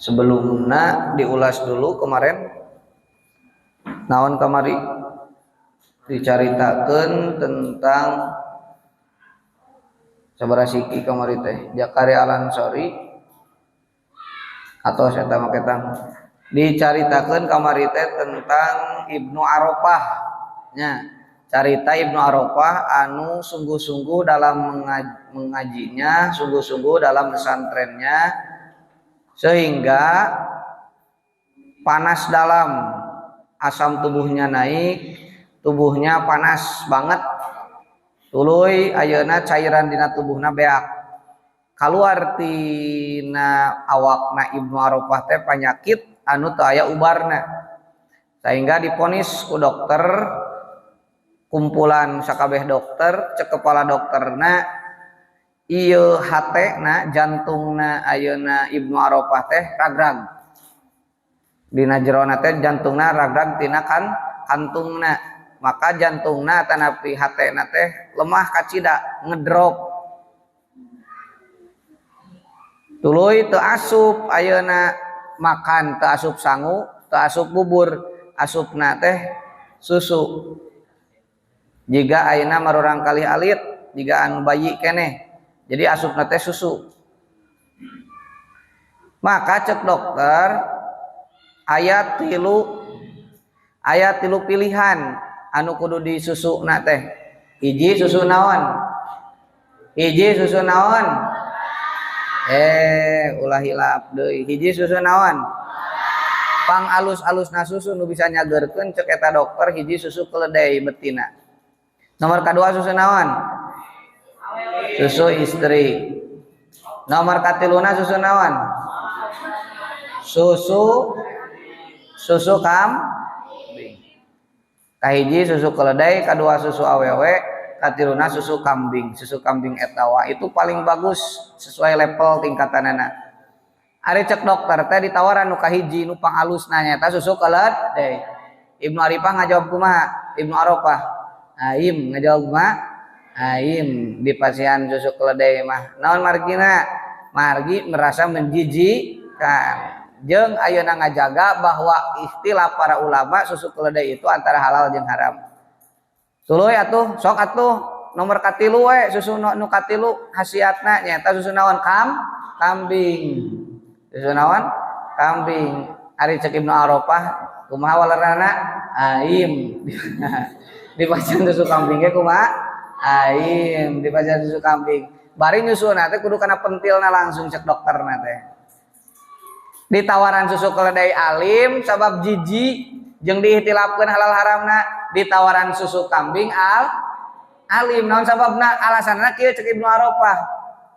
Sebelumna diulas dulu kemarin naon kamari dicaritakeun tentang sabaraha siki kamari teh Zakaria Al-Ansori atau eta mah ketang dicaritakeun kamari teh tentang Ibnu Arafah nya. Carita Ibnu Arafah anu sungguh-sungguh dalam mengajinya, sungguh-sungguh dalam pesantrennya, sehingga panas dalam, asam tubuhnya naik, tubuhnya panas banget, tuluy ayeuna cairan dina tubuhna beak, kaluar tina awakna Ibnu Arafah teh penyakit anu teu aya ubarna, sehingga diponis ku dokter, kumpulan sakabeh dokter, cek kepala dokterna ieu hatena jantungna ayeuna Ibnu Arafah teh ragrag dina jerona teh jantungna ragrag tina kan kantungna, maka jantungna tanapi hatena teh lemah kacida ngedrop, tuluy teu asup ayeuna makan, teu asup sangu, teu asup bubur, asupna teh susu. Jika ayeuna marurang kali alit jiga anu bayi keneh, jadi asupna teh susu. Maka cek dokter aya tilu pilihan anu kudu disusuna teh. Hiji susu naon? Hiji susu naon? Ulah hilap deui. Hiji susu naon? Pang alus-alusna susu nu bisa nyageurkeun cek eta dokter hiji susu keledai betina. Nomor kedua susu naon? Susu istri. Nomor katiluna susu naon? Susu kambing. Kahiji susu keledai, kedua susu awewe, katiluna susu kambing. Susu kambing etawa itu paling bagus sesuai level tingkatanana. Ari cek dokter teh ditawaran nu kahiji nu pangalusna nyaeta susu keledai. Ibnu Arifah ngajawab kumaha? Ibnu Arafah aim ngajawab mah aim di pasian susu keledai mah naon margina? Margi merasa menjijikan. Jeung ayeuna ngajaga bahwa istilah para ulama susu keledai itu antara halal jeung haram. Tuluy atuh sok atuh nomor katilu we susu nu katilu khasiatna nyaeta susu naon? Kambing. Susu naon? Kambing. Ari cek Ibnu Arafah kumaha walerana? Aim. Dipacan susu kambing ge kumaha? Aim dipacan susu kambing. Bari nyusuna teh kudu kana pentilna langsung cek dokterna teh. Ditawaran susu keledai alim sabab jijik jeung diihtilafkeun halal haramna, ditawaran susu kambing alim naon sababna? Alasanna kieu cek Ibnu Arafah.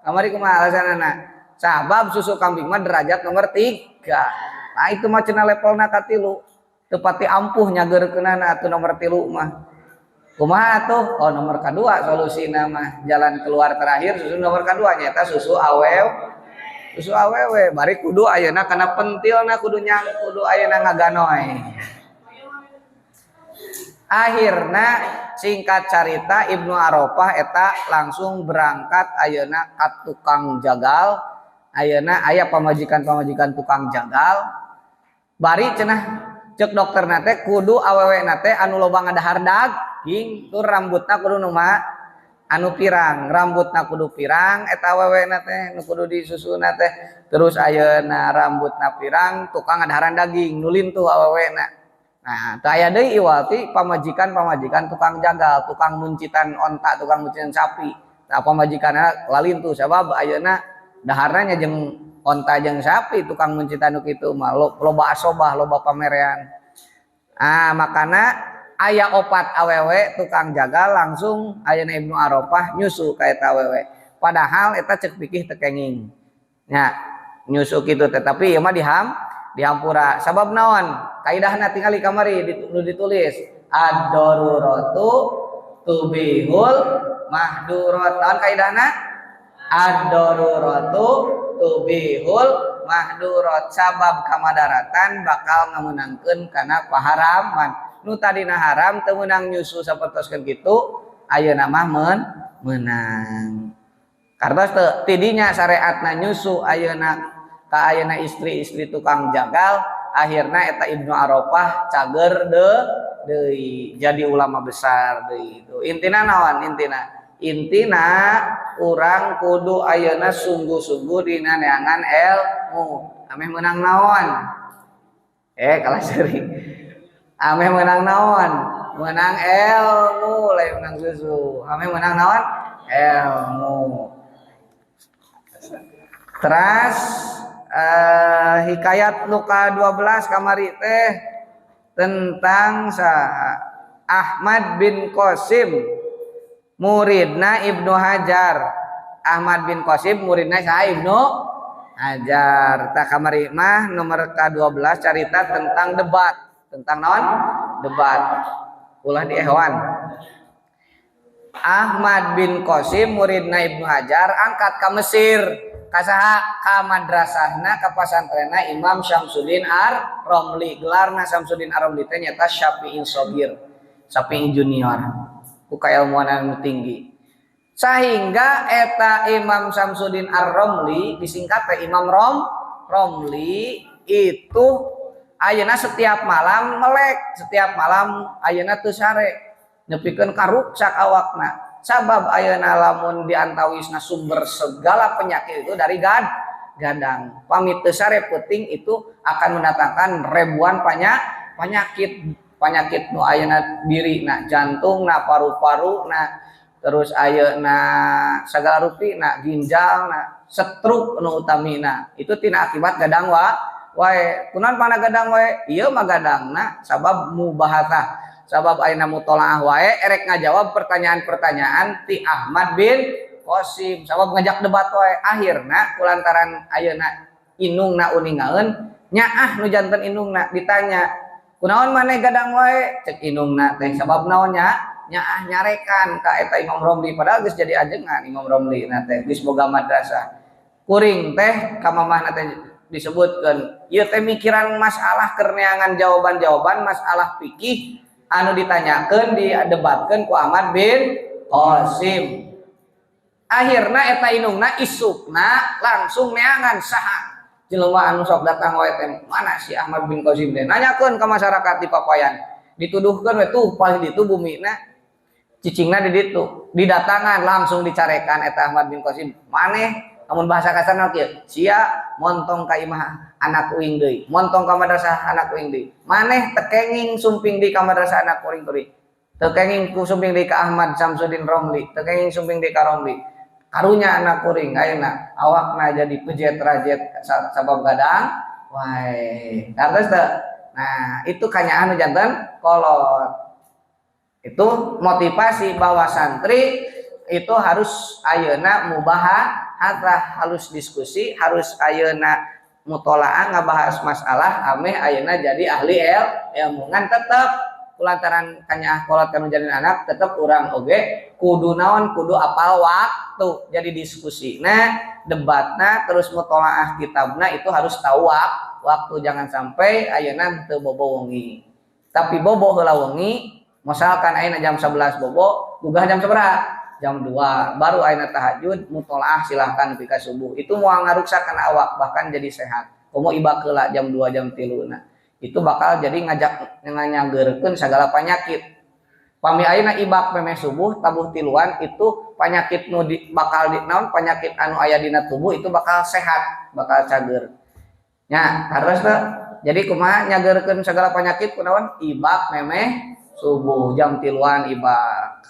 Kamari kumaha alasanna? Sabab susu kambing mah derajat nomor 3. Nah itu mah cenah levelna katilu. Teu pati ampuh nyageurkeunana atuh nomor 3 mah. Kumaha atuh? Oh nomor kedua solusina mah jalan keluar terakhir susu nomor kedua nyaeta susu awewe. Susu awewe bari kudu ayeuna kana pentilna kudu nyang kudu ayeuna ngaganoy. Akhirna singkat carita Ibnu Arafah eta langsung berangkat ayeuna ka tukang jagal. Ayeuna aya pamajikan-pamajikan tukang jagal. Bari cenah cek dokterna teh kudu awewena teh anu loba ngadahar daging tur rambutna kudu nu ma anu pirang, rambutna kudu pirang eta awewena teh nu kudu disusuna teh. Terus ayeuna rambutna pirang tukang ngadaharan daging nu lintuh awewena. Nah, teu aya deui iwal ti pamajikan-pamajikan tukang jagal, tukang muncitan onta, tukang muncitan sapi. Nah, pamajikanna lalintuh sabab ayeuna daharna nya jeung onta jeung sapi tukang muncitan nu kitu mah loba asobah, loba pamerean. Ah, makana aya opat awewe tukang jagal langsung ayeuna Ibnu Arafah nyusu ka eta awewe. Padahal eta cek pikih teu kenging. Nya nyusu kitu teh tapi ieu mah dihampura. Sabab naon? Kaidahna tingali kamari nu ditulis ad-daruratu tubihul mahdurat. Naon kaidahna? Ad-daruratu tubihul mahdurat. Sabab kamadaratan bakal ngamenangkeun kana paharaman. Nu tadina haram teu meunang nyusu sapertoskeun kitu, ayeuna mah meunang. Kartos teu tidinya syariatna nyusu ayeuna Ka ayeuna istri-istri tukang jagal, akhirna eta Ibnu Arafah cager deui, jadi ulama besar deui. Itu intina naon? Intina urang kudu ayeuna sungguh-sungguh dina neangan ilmu. Ameh meunang naon? Kalah sering. Ameh meunang naon? Meunang ilmu, lain meunang susu. Ameh meunang naon? Ilmu. Teras hikayat nu ka-12 kamari teh tentang Ahmad bin Qasim, muridna Ibnu Hajar. Ahmad bin Qasim muridna saha? Ibnu Hajar. Tah, kamari mah nomor ka-12 carita tentang debat. Tentang naon? Debat. Ulah di Ehwan. Ahmad bin Qasim muridna Ibnu Hajar angkat ke Mesir. Ka saha? Ka madrasahna, ka pasantrenna Imam Syamsuddin Ar-Romli. Gelarna Syamsuddin Ar-Romli teh nyaeta Syafi'i Shogir. Syafi'i Junior. Ku kailmuan anu tinggi. Sehingga eta Imam Syamsuddin Ar-Romli disingkat teh Imam Romli itu ayeuna setiap malam melek, setiap malam ayeuna teu sare. Nepikeun karuksak awakna. Sabab ayeuna lamun diantawisna sumber segala penyakit itu dari gadang. Pamit teu sare peuting itu akan mendatangkan ribuan penyakit, penyakit nu ayeuna diri na jantung na paru-paru na terus ayeuna segala rupi na ginjal na stroke nu utamina itu tina akibat gadang wae. Kunaon pana gadang wae? Ieu mah gadangna sabab mubahatsah, sabab ayeuna mutolaah wae erek ngajawab pertanyaan-pertanyaan ti Ahmad bin Qasim, sabab ngajak debat wae. Akhirna kulantaran ayeuna indungna uningaeun, nyaah nu janten indungna ditanya, "Kunaon maneh gadang wae?" Cek indungna teh, "Sabab naon nya?" Nyaah nyarekan ka eta Imam Romli, padahal geus jadi ajengan Imam Romli na teh, geus boga madrasah. Kuring teh ka mamahna teh disebutkeun ieu teh mikiran masalah keur neangan jawaban-jawaban masalah fikih anu ditanyakeun, didebatkeun ku Ahmad bin Qasim. Akhirna eta indungna isukna langsung neangan saha jelema anu sok datang wae teh, mana si Ahmad bin Qasim teh, nanyakeun ka masyarakat di papayan. Dituduhkeun we tuh paling ditu bumina, cicingna di ditu. Didatangan, langsung dicarekan eta Ahmad bin Qasim. "Maneh," lamun bahasa kasarna kieu, "sia montong ka imah anak uing deui, montong ka madrasah anak uing deui. Maneh teu kenging sumping di ka madrasah anak kuring deui, teu kenging ku sumping deui ka Ahmad Samsudin Romli, teu kenging sumping deui ka Romli. Karunya anak kuring ayeuna awakna jadi pejet rajet sabab gadang wae." Terus teu? Nah, itu kanyaah nu janten kolot. Itu motivasi bahwa santri itu harus ayeuna mubahatsah, harus diskusi, harus ayeuna mutolaah, ngabahas masalah ameh ayeuna jadi ahli ilmu. Ngan tetep kulantaran kanyaah kolot kanu jadi anak, tetep urang oge kudu naon? Kudu apal waktu. Jadi diskusi nah, debatna, terus mutolaah kitabna itu harus tahu waktu. Jangan sampai ayeuna teu bobo wengi, tapi bobo heula wengi. Misalkan ayeuna jam 11 bobo, gugah jam sabaraha? Jam 2 baru ayeuna tahajud, mutolaah silahkan nepi ka subuh. Itu moal ngaruksak kana awak, bahkan jadi sehat. Komo ibak heula jam 2, jam 3, nah itu bakal jadi ngajak nganyageurkeun segala penyakit. Pami ayeuna ibak memeh subuh, tabuh tiluan, itu penyakit nu di, bakal di naon, penyakit anu aya dina tubuh itu bakal sehat, bakal cager nya. Harus teu? Jadi kumaha nyageurkeun segala penyakit? Kunaon? Ibak memeh subuh, jam 3-an ibak,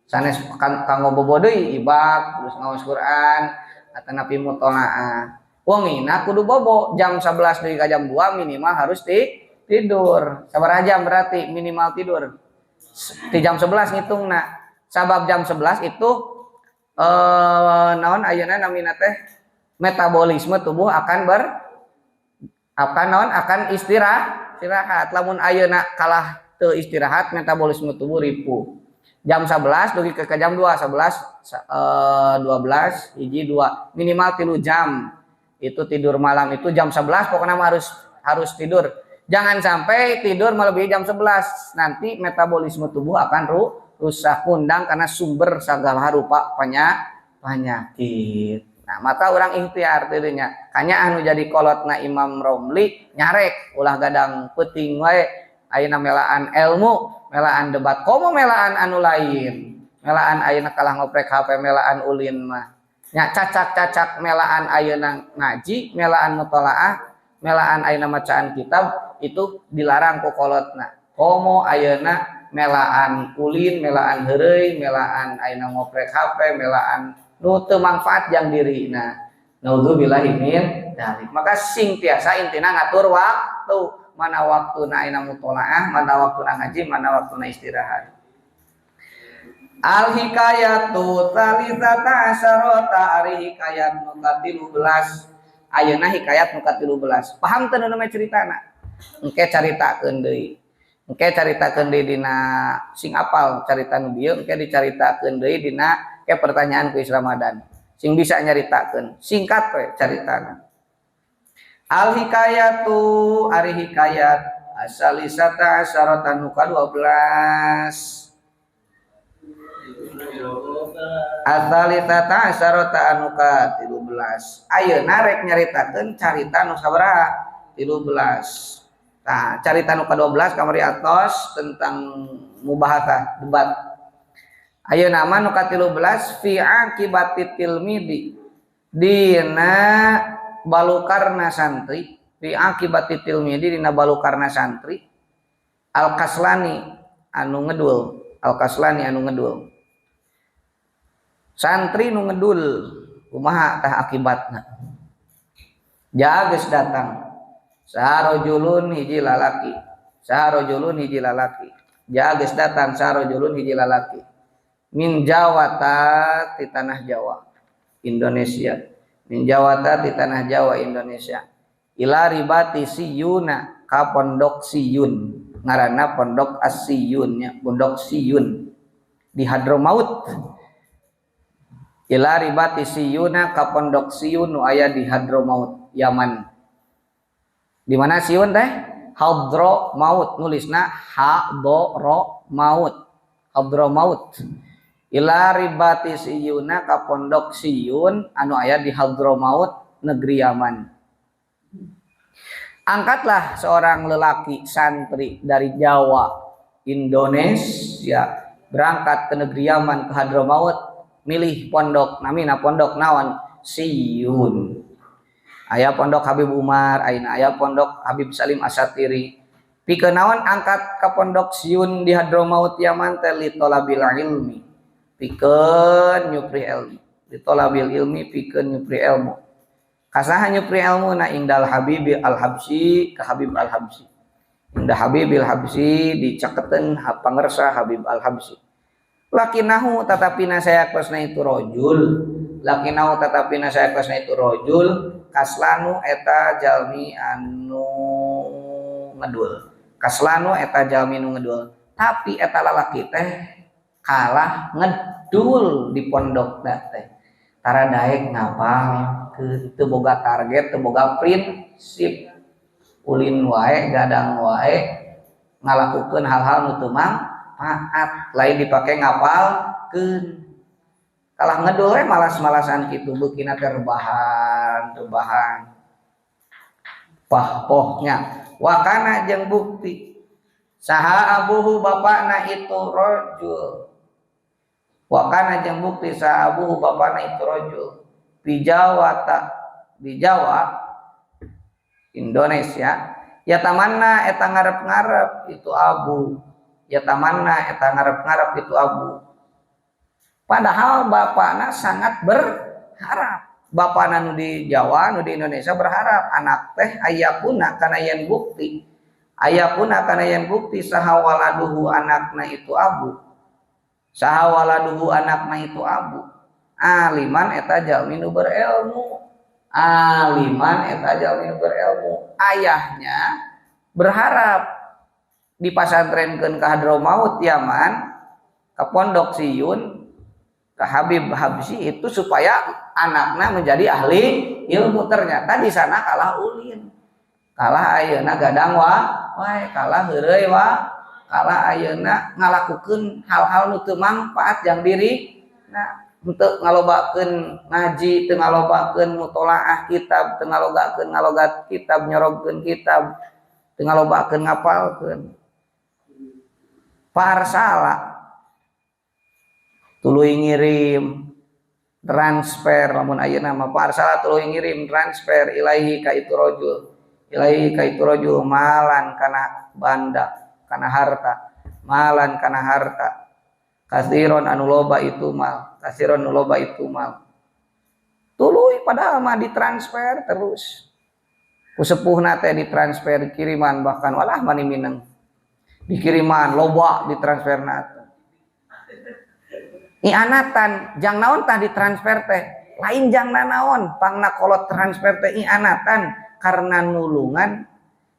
sanes kanggo bobo deui, ibak terus ngaos Quran atau napi mutolaah. Wengina kudu bobo jam 11 deui ka jam 2 minimal harus tidur. Sabaraha jam berarti minimal tidur di jam 11 ngitungna? Sabab jam 11 itu naon ayeuna namina teh, metabolisme tubuh akan ber akan naon, akan istirahat istirahat. Lamun ayeuna kalah teu istirahat, metabolisme tubuh ripuh. Jam 11 dugi ke jam 2, 11, 12, hiji, 2, minimal 3 jam itu tidur malam. Itu jam 11 pokoknya mah harus harus tidur. Jangan sampai tidur melebihi jam 11, nanti metabolisme tubuh akan rusak, undang karena sumber segala rupa penyakit. Nah, maka urang ikhtiar tadinya. Kanya anu jadi kolotna Imam Romli nyarek ulah gadang peuting wae ayeuna melaan ilmu, melaan debat, komo melaan anu lain. Melaan ayeuna kalah ngoprek HP, melaan ulin mah. Nya cacak-cacak melaan ayeuna ngaji, melaan mutolaah, melaan ayeuna macaan kitab itu dilarang ku kolotna. Komo ayeuna melaan ulin, melaan heureuy, melaan ayeuna ngoprek HP, melaan nu teu manfaat jang dirina. Naudzubillahi min dzalik. Maka sing tiasa intina ngatur waktu, mana waktuna ayeuna mutolaah, mana waktuna ngaji, mana waktuna istirahat. Al hikayatu tsalisata asyarata, ari hikayat nu ka-13. Ayeuna hikayat nu ka-13. Paham teu nu ceritana? Engke caritakeun deui. Engke caritakeun deui dina sing apal carita nu bieu, engke dicaritakeun deui dina ke pertanyaan kuis Ramadan. Sing bisa nyaritakeun, singkat we caritana. Al hikayatu ari hikayat asalisata asyarata nu ka-12. Asalisata asyarata anu ka-13. Ayeuna rek nyaritakeun carita nu sabaraha? 13. Nah, carita nu ka-12 kamari atos tentang mubahatsah debat. Ayeuna mah nu ka-13 fi akibati tilmidi dina balukarna santri, fi akibati tilmidi dina balukarna santri al kaslani anu ngedul, al kaslani anu ngedul. Santri nu ngedul kumaha tah akibatna? Jages datang saharojulun hiji lalaki, saharojulun hiji lalaki. Jages datang saharojulun hiji lalaki min Jawata di tanah Jawa Indonesia, min Jawata di tanah Jawa Indonesia, ila ribati siyuna ka pondok Siyun, ngaranna pondok As-Siyun nya, pondok Siyun di Hadramaut. Ila ribati siyuna ka pondok Siyun nu aya di Hadramaut Yaman. Di mana Siyun teh? Hadramaut, nulisna Hadramaut. Hadramaut. Ila ribati siyuna ka pondok Siyun anu aya di Hadramaut negeri Yaman. Angkatlah seorang lelaki santri dari Jawa Indonesia berangkat ke negeri Yaman ke Hadramaut, milih pondok namina pondok naon? Siyun. Aya pondok Habib Umar, ayeuna aya pondok Habib Salim Asatiri. Pikeun naon angkat ka pondok Siyun di Hadramaut Yaman teh? Litolabil ilmi, pikeun nyupri ilmu. Litolabil ilmi, pikeun nyupri ilmu. Kasaha nyupri ilmu na? Indal Habibi Al Habsyi, ka Habib Al Habsyi. Inda Habibil Habsyi, dicaketeun pangersa Habib Al Habsyi. Lakinahu tatapina sayakosna itu rojul, lakinahu tatapina sayakosna itu rojul kaslanu eta jalmi anu ngedul, kaslanu eta jalmi anu ngedul. Tapi eta lalaki teh kalah ngedul di pondok teh, tara daek ngapal, teu boga target, teu boga prinsip, ulin wae, gadang wae, ngalakukeun hal-hal nu teu manfaat, lain dipake ngapalkeun. Kalah ngedul we, malas-malasan kitu, beukina teh rebahan rebahan pah pohnya. Wakana jeung bukti saha abuhu bapakna itu rojul, wakana jeung bukti saha abuhu bapakna itu rojul di Jawa, tak di Jawa Indonesia ya, tamanna eta ngarep-ngarep itu abu, ya tamanna eta ngarep-ngarep itu abu. Padahal bapakna sangat berharap, bapakna nu di Jawa, nu di Indonesia berharap anak teh ayakuna kana yen bukti, ayakuna kana yen bukti saha waladuhu anakna itu abu, saha waladuhu anakna itu abu aliman eta jalmi nu berilmu, aliman eta jalmi nu berilmu. Ayahnya berharap dipasantrenkeun ka Hadramaut Yaman, ke Pondok Siyun, ke Habib Habsyi itu supaya anaknya menjadi ahli ilmu. Ternyata di sana kalah ulin, kalah ayeuna gadang wa wae, kalah heureuy wa, kalah ayeuna ngalakukeun hal-hal nu teu manfaat jang diri. Nah, Henteu ngalobakeun ngaji, teu ngalobakeun mutolaah kitab, teu ngalobakeun ngalogat kitab, nyorogkeun kitab, teu ngalobakeun ngapalkeun. Farsala tuluy ngirim transfer lamun ayeuna mah farsala tuluy ngirim transfer ilaihi ka itu rajul, ilaihi ka itu rajul malan kana banda, kana harta, malan kana harta. Kasiron anu loba itu mal, kasiron anu loba itu mal. Tuluy padahal mah ditransfer terus. Ku sepuhna teh ditransfer kiriman bahkan walah mani mineng. Dikiriman loba ditransferna teh. I'anatan jang naon tah ditransfer teh? Lain jang nanaon, pangna kolot transfer teh i'anatan karena nulungan,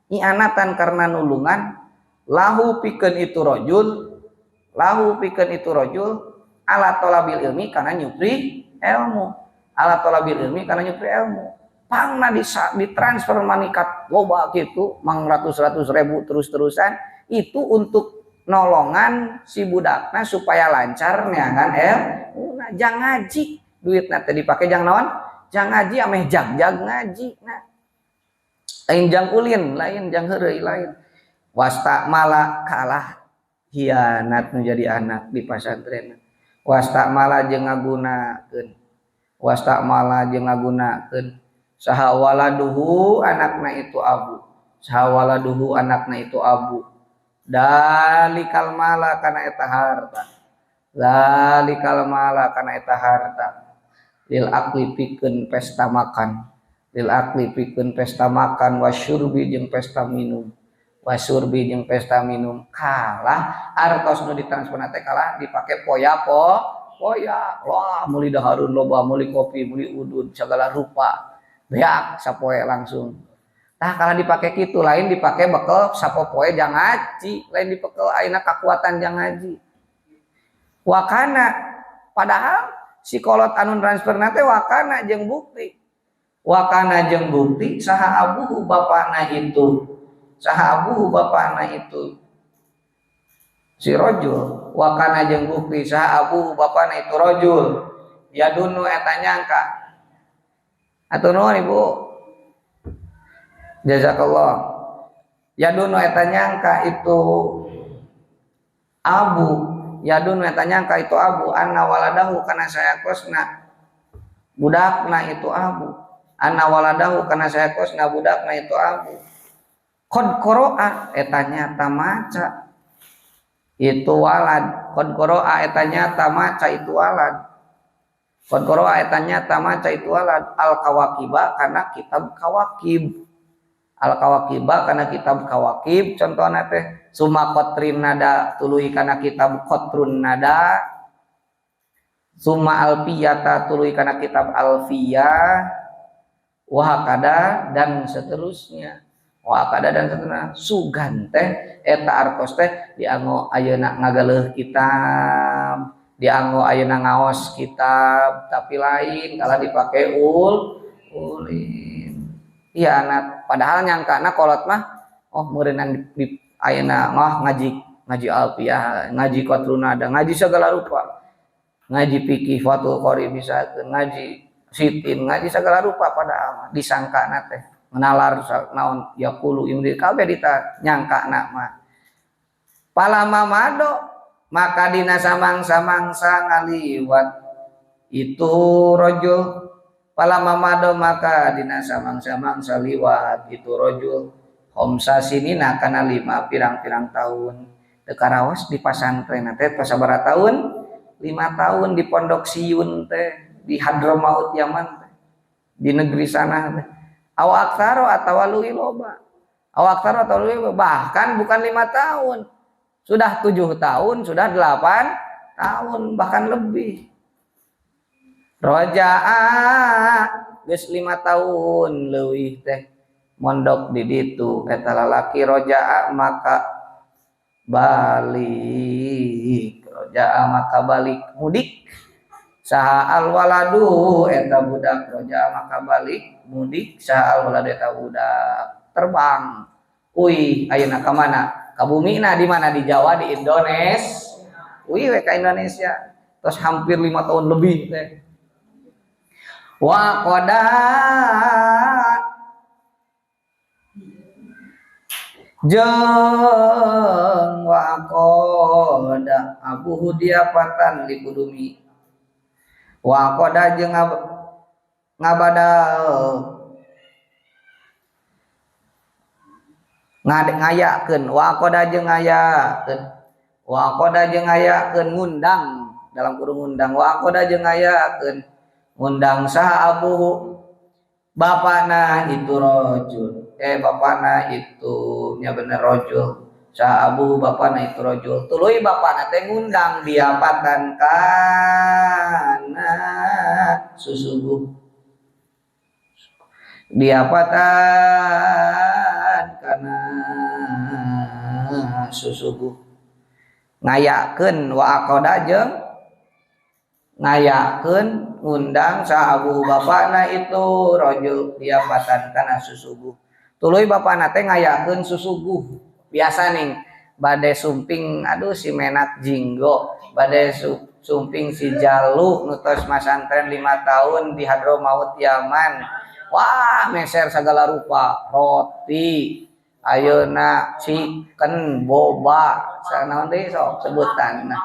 i'anatan karena nulungan lahu pikeun itu rajul, lahu pikeun itu rajul ala tolabil ilmi karena nyupri ilmu, ala tolabil ilmi karena nyupri ilmu. Pangna ditransfer manikat loba gitu, mang ratus-ratus ribu terus-terusan itu untuk nolongan si budakna supaya lancarnya kan nah, jangan ngaji duitna teh dipake jang naon? Jang ngaji ameh jag-jag ngaji nah. Lain jang ulin, lain jang heureuy lain. Wasta mala kalah hianat nu jadi anak di pasantren. Wasta mala jeung ngagunakeun. Wasta mala jeung ngagunakeun saha waladuhu anakna itu abu. Saha waladuhu anakna itu abu. Dalikal mala kana eta harta. Dalikal mala kana eta harta. Lil akli pikeun pesta makan. Lil akli pikeun pesta makan wasyurbi jeung pesta minum. Wasyurbi jeung pesta minum. Kalah artos nu ditransfer teh kalah dipake poya po poya. Wah meuli dahareun loba, meuli kopi, meuli udud segala rupa. Beak sapoe langsung. Tah kalau dipake kitu lain dipake bekel sapopoe jang ngaji, lain dipekel ayeuna kakuatan jang ngaji. Wakana padahal si kolot anu transfer teh wakana jeung bukti. Wakana jeung bukti saha abuhu bapana itu. Saha abuhu bapana itu. Si rajul wakana jeung bukti saha abuhu bapana itu rajul. Yadunu eta nyangka. Atur nuhun Ibu. Jazakallah. Yadunu eta nyangka itu abu. Yadunu eta nyangka itu abu anna waladahu kana saya kosna budakna itu abu. Anna waladahu kana saya kosna budakna itu abu. Qad qara'a eta nyata maca itu walad. Qad qara'a eta nyata maca itu walad. Qad qara'a eta nyata maca itu walad. Al kawakiba kana kitab kawakib. Al kawakiba kana kitab kawakib contohna teh summa qatrin nada tuluy kana kitab qatrun nada, summa alfiyata tuluy kana kitab alfiyah, wa hakada dan seterusnya, wa hakada dan seterusnya. Sugan teh eta artos teh dianggo ayeuna ngagaleuh kitab, dianggo ayeuna ngaos kitab, tapi lain kalau dipake ulin. Iya anak, padahal nyangkana kolot mah oh meureunnan di ayeuna mah ngaji, ngaji alfiyah, ngaji qatrun nada, ngaji segala rupa. Ngaji fikih Fathul Qorib bisa, ngaji sitin, ngaji segala rupa padahal mah disangkana teh menalar naon yaqulu imri kabeh dita nyangkana mah. Palama mado maka dina samang-samangsa ngaliwat itu rajul. Palama mado maka dina samang-samangsa liwat itu rajul khamsa sinina kana 5 pirang-pirang tahun. Teu karaos di pasantren teh tos sabaraha tahun? 5 tahun di pondok Siun teh di Hadramaut Yaman teh di negeri sana teh. Aw aktsaro atawa leuwih loba. Aw aktsaro atawa leuwih loba, bahkan bukan 5 tahun. Sudah 7 tahun, sudah 8 tahun bahkan lebih. Roja'a geus 5 tahun leuwih teh mondok di ditu eta lalaki roja'a maka balik, roja'a maka balik mudik saha al waladu eta budak, roja'a maka balik mudik saha al waladu eta budak terbang. Uy ayeuna ka mana? Ka bumina di mana? Di Jawa, di Indonesia. Uy we ka Indonesia. Terus hampir 5 tahun lebih teh. Wa qada jeung wa qada abuhu diapatan likudumi. Wa qada jeung ngabadal ngayakeun wa qada jeung ngayakeun wa qada jeung ngayakeun ngundang dalam kurung ngundang wa qada jeung ngayakeun ngundang saha abuhu bapana itu rajul bapana itu nya bener rajul saha abuhu bapana itu rajul tuluy bapana teh ngundang diapatan kana susuguh diapatan kana susuguh ngayakeun wa aqada jeung ngayakeun ngundang saha abuhu bapana itu rajul diapatan kana susuguh tuluy bapana teh ngayakeun susuguh biasa ning bade sumping aduh si menak jinggo bade sumping si jalu nu tos masantren 5 tahun di Hadramaut Yaman. Wah meser segala rupa roti ayeuna chicken boba sanaon deui sok sebutan nah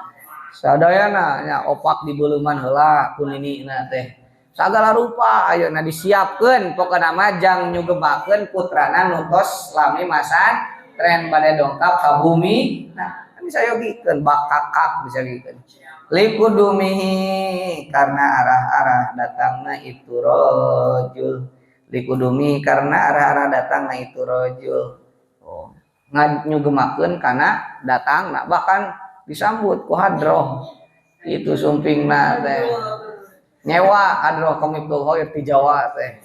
sadayana nya opak di beuleuman heula ku ninina teh sagala rupa ayeuna disiapkeun pokona mah jang nyugemakeun putrana nu tos lami masantren bade dongkap ka bumi nah disayogikeun bakakak disayogikeun likudumihi karena arah-arah datangna itu rajul likudumi karena arah-arah datangna itu rajul oh nyugemakeun kana datangna bahkan disambut ku hadroh itu sumpingna teh nyewa hadroh Komipul Khair ti Jawa teh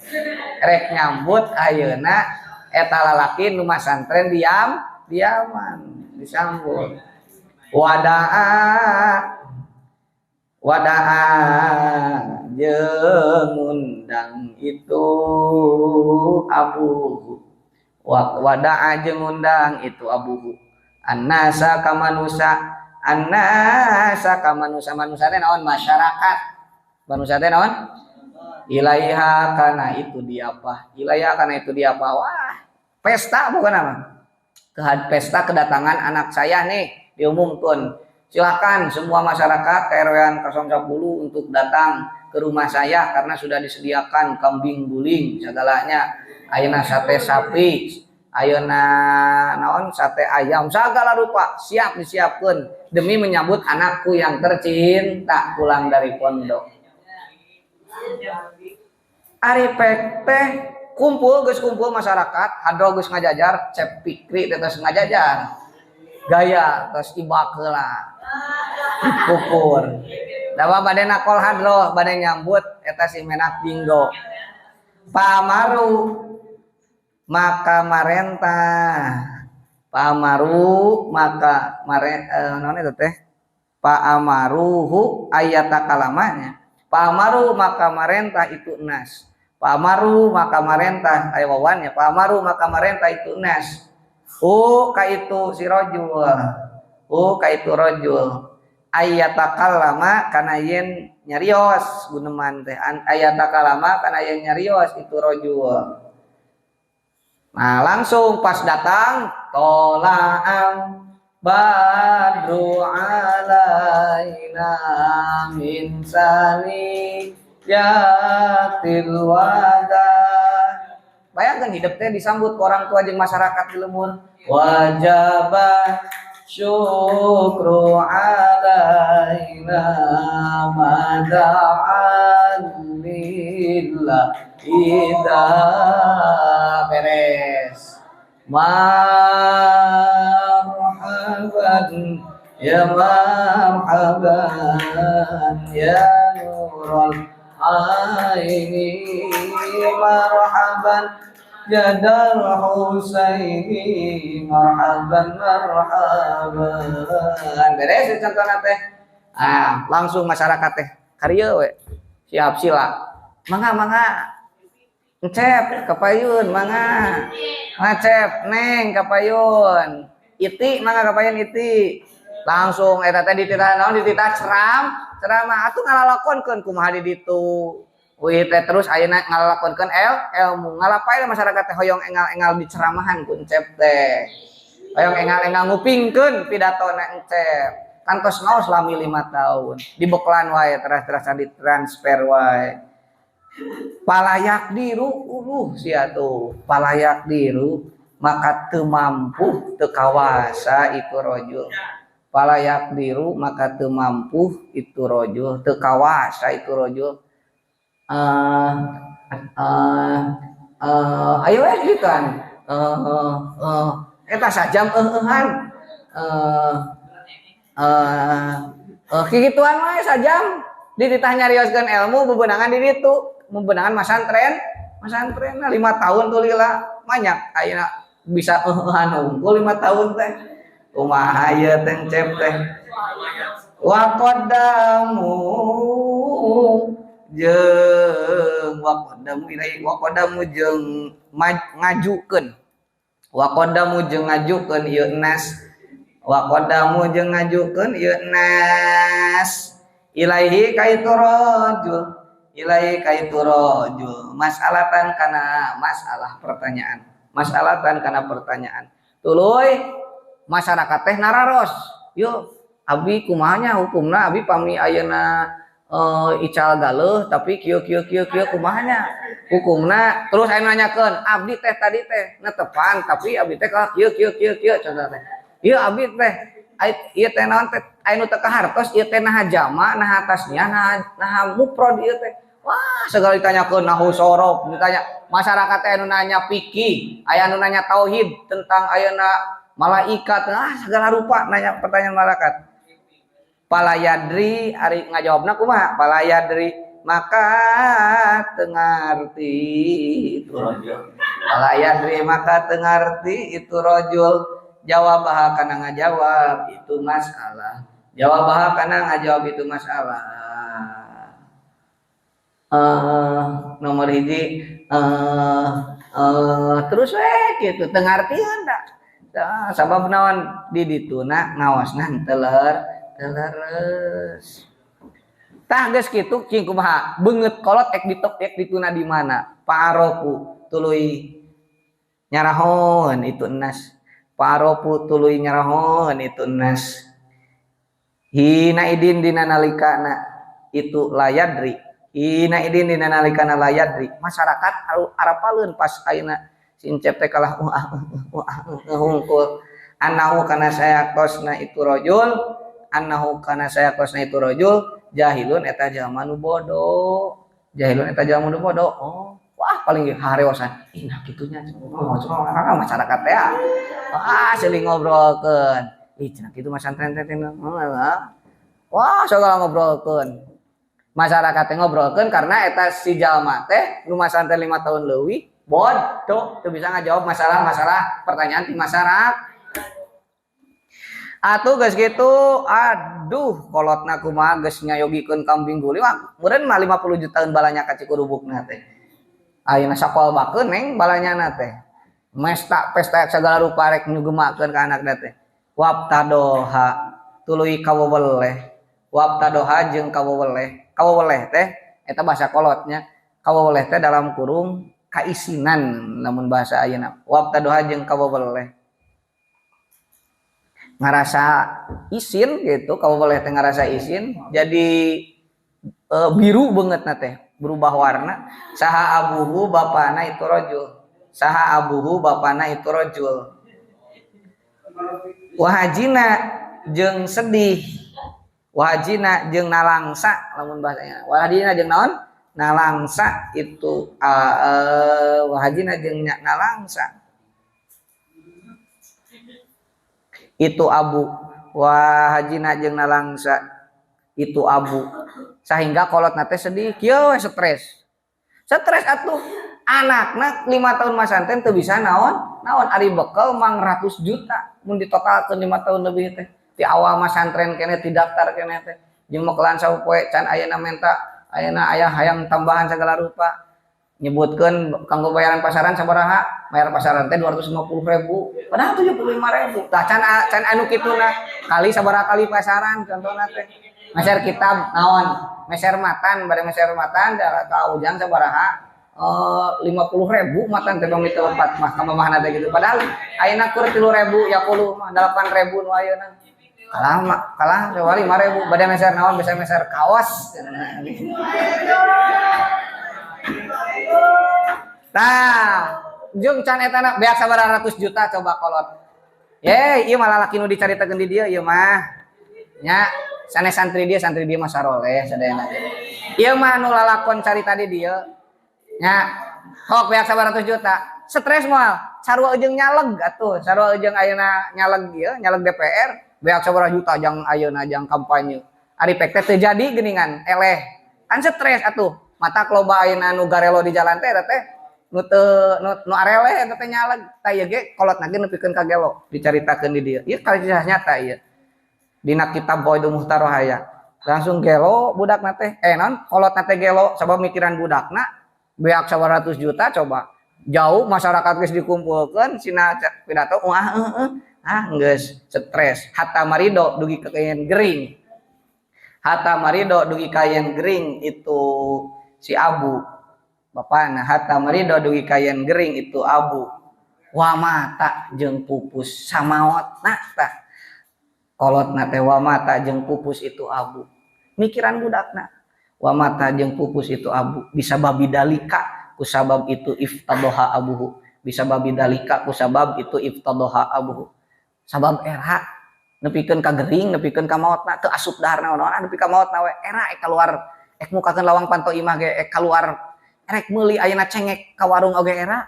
rek nyambut ayeuna eta lalaki nu masantren diam diaman disambut wadaa wadaa jeung ngundang itu abuhu wadaa jeung ngundang itu abuhu annasa ka manusa annasa ka manusa manusa teh naon masyarakat manusa teh naon ilaiha kana itu diapa ilaiha kana itu diapa wah pesta bukan apa pesta kedatangan anak saya nih diumumkeun. Silakan semua masyarakat KRW 010 untuk datang ke rumah saya karena sudah disediakan kambing guling segalanya. Ayeuna sate sapi, ayeuna naon sate ayam, segala rupa siap disiapkeun demi menyambut anakku yang tercinta pulang dari pondok. Ari pek teh kumpul geus kumpul masyarakat, hadro geus ngajajar, Cep Fikri teh geus ngajajar. Gaya terus ibak heula. Kukur. Dawa bade nakol hadroh, bade nyambut eta si menak jinggo. Pamaru maka marentah. Pamaru maka mare naon eta teh? Paamaruhu ayata kalamanya. Pamaru maka marentah itu nas. Pamaru maka marentah aya wawannya. Pamaru maka marentah itu nas. Oh ka itu si rajul. Oh ka itu rajul. Ayatakallama kana yen nyarios guneman teh. Ayatakalama kana yen nyarios itu rajul. Nah, langsung pas datang tola'al badru alaina min sani yatil wada. Bayangkan hidup teh disambut ke orang tua jeung masyarakat di lembur. Wajaba syukru alaina mada'an lillah idza beres. Marhaban ya marhaban ya nurul aini marhaban jadal Husaini marhaban marhaban. Beres contohna teh. Ah, langsung masyarakat teh karieu we. Siap sila. Mangga mangga. Encep kapayun mangga. Ngacep neng kapayun. Iti mangga kapayun iti. Langsung eta teh dititah naon dititah Ceramah atuh ngalalakonkeun kumaha di ditu. Uih teh terus ayeuna ngalalakonkeun ilmu ngalapain masyarakat teh hoyong engal-engal diceramahan ku Encep teh. Hoyong engal-engal ngupingkeun pidatona Encep. Kantos ngaos lami 5 tahun. Dibeklan wae teras-terasan ditransfer wae. Palayak diru uluh sia tuh. Palayak diru maka teu mampu teu kawasa itu rojul. Palayak diru maka teu mampu itu rojul, teu kawasa itu rojul. Ayo we gitu kan. Eta sajam eueuhan. Kikituan wae sajam dititah nyarioskeun ilmu bebenangan di ditu, bebenangan masantren, masantren 5 tahun tuh lila banyak ayeuna bisa eueuhan unggul 5 tahun teh. Kumaha ieu teh Encep teh. Wa qaddamu jeung wa qaddamu ilai wa qaddamu jeung ngajukeun. Wa qaddamu jeung ngajukeun ieu nas. Wa qaddamu jeung ngajukeun ieu nas. Ilaihi ka itu rajul. Ilaihi ka itu rajul. Mas'alatan kana masalah pertanyaan. Mas'alatan kana pertanyaan. Tuluy masyarakat teh nararos. Yo abi kumahanya hukumna abi pami ayeuna ical galeuh tapi kieu kieu kieu kieu kumahanya hukumna. Terus aya nanyakeun abdi teh tadi teh netepan tapi abdi teh ka kieu kieu kieu kieu contoh teh. Ieu abdi teh ieu teh naon teh aya nu teu kahartos ieu teh naha jama naha tasnya naha mufrad ieu teh. Wah segala ditanyakeun nahu sorof ditanya masyarakat teh anu nanya fikih aya anu nanya tauhid tentang ayeuna malaikat segala rupa nanya pertanyaan malaikat. Palayadri ari ngajawabna kumaha? Palayadri maka teu ngarti itu rajul. Palayadri maka teu ngarti itu rajul. Jawab kana ngajawab itu masalah. Jawab kana ngajawab itu masalah. Nomor hiji terus we kitu teu ngartieun da. Sabab naon di dituna ngaosna teu leres. Tah geus kitu cing kumaha beungeut kolot ek ditop ek dituna di mana? Pa'arofu tuluy nyarahon itu nas. Pa'arofu tuluy nyarahon itu nas. Hina idin dina nalikana itu layadri. Hina idin dina nalikana layadri. Masyarakat arapaleun pas ayeuna si Encep teh kalah hungkul. Annahu kana saya kosna itu rajul. Annahu kana saya kosna itu rajul jahilun eta jalma nu bodoh. Jahilun eta jalma nu bodoh. Oh, wah paling hareosan. Ih nah kitunya masyarakat teh. Wah seling ngobrolkeun. Ih cenah kitu mah santren teh. Wah segala ngobrolkeun. Masyarakat teh ngobrolkeun karena eta si jalma teh nu masantren 5 tahun leuwih bodoh teu bisa ngajawab masalah-masalah pertanyaan ti masyarakat. Atuh geus kitu, aduh kolotna kumaha geus nyayogikeun kambing guling, wah meureun mah 50 jutaan balanya ka Cikurubukna teh. Ayeuna sakolbakeun neng balanyana teh. Mesta pesta segala rupa rek nyugemakeun ka anakna teh. Wabtadoha tuluy kaweweleh. Wabtadoha jeung kaweweleh. Kaweweleh teh eta bahasa kolotnya. Kaweweleh teh dalam kurung kaisinan lamun bahasa ayeuna. Wabtadoha jeung kaweweleh. Ngerasa isin gitu, kalau boleh teh ngerasa isin, jadi biru banget na teh, berubah warna. Saha abuhu bapana itu rojul, saha abuhu bapana itu rojul. Wahajina jeung sedih, wahajina jeung nalangsa, lamun bahasanya. Wahajina jeung naon? Nalangsa itu wahajina jeung nalangsa. Itu abu wahajina jeung nalangsa itu abu sehingga kolot nate sedih kieu we stres stres atuh anakna 5 tahun masanten teu bisa naon naon ari bekel mang ratus juta mun ditotalkeun 5 tahun lebih teh ti awal masantren keneh ti daftar keneh teh jeung mekelan sapoe can ayeuna menta ayeuna aya hayang tambahan segala rupa nyebutkeun kanggo bayaran pasaran sabaraha bayar pasaran teh 250.000 padahal 75.000 tah can anu kituna kali sabaraha kali pasaran contohna teh Meser kitab naon? Meser matan, bade meser matan ka Ujang sabaraha? 50.000 matan teh bang itu lepat mah ka mamahna teh gitu. Padahal ayeuna kur 3.000 ya puluh mah 8.000 nu ayeuna. Kalah mah kalah coba 5.000 bade meser naon bisa meser kaos. Tah, jeung can etana beak sabaraha ratus juta coba kolot. Ye, ieu mah lalaki nu dicaritakeun di dieu ieu mah. Nya, sanes santri dia mah saroleh sadayana. Ieu mah nu lalakon carita di dieu. Nya, hok beak sabaraha ratus juta. Stres moal, sarua jeung nyaleg atuh, sarua jeung ayeuna nyaleg ieu, nyaleg DPR, beak sabaraha juta jang ayeuna jang kampanye. Ari pek teh teu jadi geuningan, eleh. Kan stres atuh. Matak loba ayeuna nu garelo di jalan teh eta teh nu teu nu areleh eta teh nyaleg. Tah ieu ge kolotna ge nepikeun ka gelo dicaritakeun di dieu. Ieu kisah nyata ieu. Dina kitab Fawaidul Muhtaroh aya. Langsung gelo budakna teh, naon kolotna teh gelo sabab mikiran budakna beak sabaraha ratus juta coba. Jauh masyarakat geus dikumpulkeun sina pidato wah heueuh ah geus stres hatta marido dugi ka kayen gering. Hatta marido dugi kayen gering itu si Abu. Bapana hatta marido dugi kayen gering itu Abu. Wa mata jeung pupus samaotna tah. Kolotna teh wa mata jeung pupus itu Abu. Mikiran budakna. Wa mata jeung pupus itu Abu. Bisa babi dalika kusabab itu iftadoha abuhu. Bisa babi dalika kusabab itu iftadoha abuhu. Sabab era nepikeun ka gering, nepikeun ka maotna teu asup dahar naon-naon nepi ka maotna we era ek keluar ek mukakeun lawang panto imah ge ek keluar erek meuli ayeuna cengek ka warung oge era.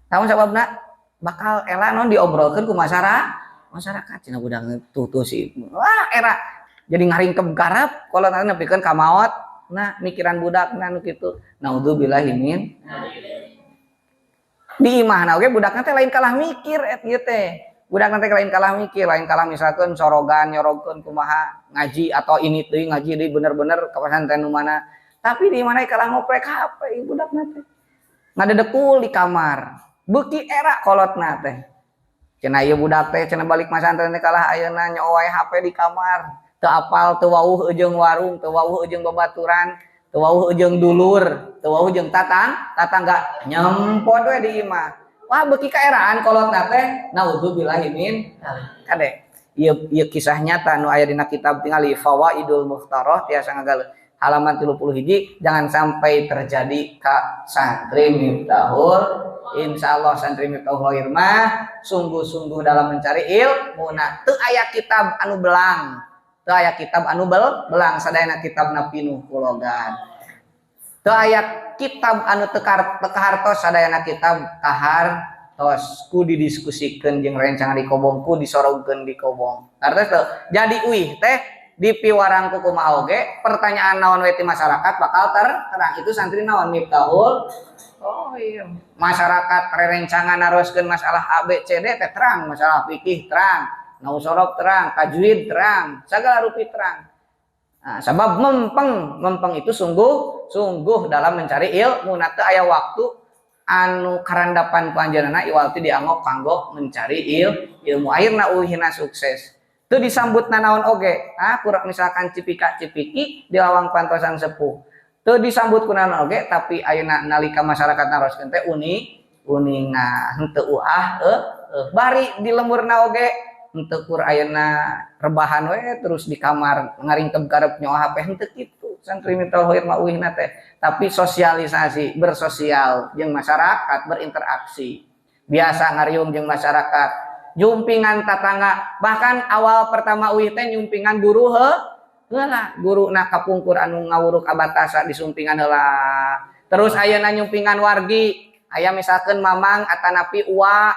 Naon sababna? Bakal era naon diobrolkeun ku masyarakat cenah budak tuh tuh si wah era jadi ngaringkeb garap kalau nanti nepikeun ka maot nah mikiran budakna nu kitu naudzubillahi min di imahna oge budakna teh lain kalah mikir et ieu teh budakna teh lain kalah mikir lain kalah misalkeun sorogan nyorogkeun kumaha ngaji atau ini deui ngaji deui bener-bener ka pesantren nu mana tapi di mana kalah ngoprek HP budakna teh ngadedekul di kamar beuki era kolotna teh cenah ieu budak teh cenah balik masantren teh kalah ayeuna nyowae HP di kamar teu apal teu wauh jeung warung teu wauh jeung babaturan teu wauh jeung dulur teu wauh jeung tatangga nyempot we di imah wah beuki kaeraan kolotna teh naudzubillahi min kade ieu ieu kisah nyata nu aya dina kitab tingali Fawaidul Muhtaroh tiasa ngagaleuh halaman 31 jangan sampai terjadi ka santri Miftahul. Insyaallah santri Miftahul Khair mah sungguh-sungguh dalam mencari ilmu na teu aya kitab anu belang teu aya kitab anu belang sadayana kitabna pinuh ku logan teu aya kitab anu teu kahartos sadayana kitab kahartos ku didiskusikeun jeung rencangan di kobong ku disorogkeun di kobong hartos teu jadi uih teh di piwarang ku kumaha oge pertanyaan naon we ti masyarakat bakal terang itu santri naon Miftahul. Oh iya, masyarakat rerencangan naroskeun masalah A B C D teh terang, masalah fikih terang, nausorob terang, tajwid terang, segala rupi terang. Nah, sabab mempeng itu sungguh dalam mencari ilmu na teu aya waktu anu karandapan ku anjeunna iwal ti dianggap kanggo mencari ilmu akhirna uihna sukses. Teu disambut nanaon oge, ah kurang misalkan cipika cipiki di lawang pantosan sepuh. Teu disambut ku naon oge tapi ayeuna nalika masyarakat naroskeun teh uninga henteu uah bari di lemburna oge henteu kur ayeuna rebahan we terus di kamar ngaringkeb karep nyoa HP henteu kitu santri Miftahul Khair mah uihna teh tapi sosialisasi bersosial jeung masyarakat berinteraksi biasa ngariung jeung masyarakat jumpingan tatangga bahkan awal pertama uih teh nyumpingan guru heula guruna kapungkur anu ngawuruk abatasa disumpingan heula terus ayeuna nyumpingan wargi aya misalkeun mamang atanapi uwa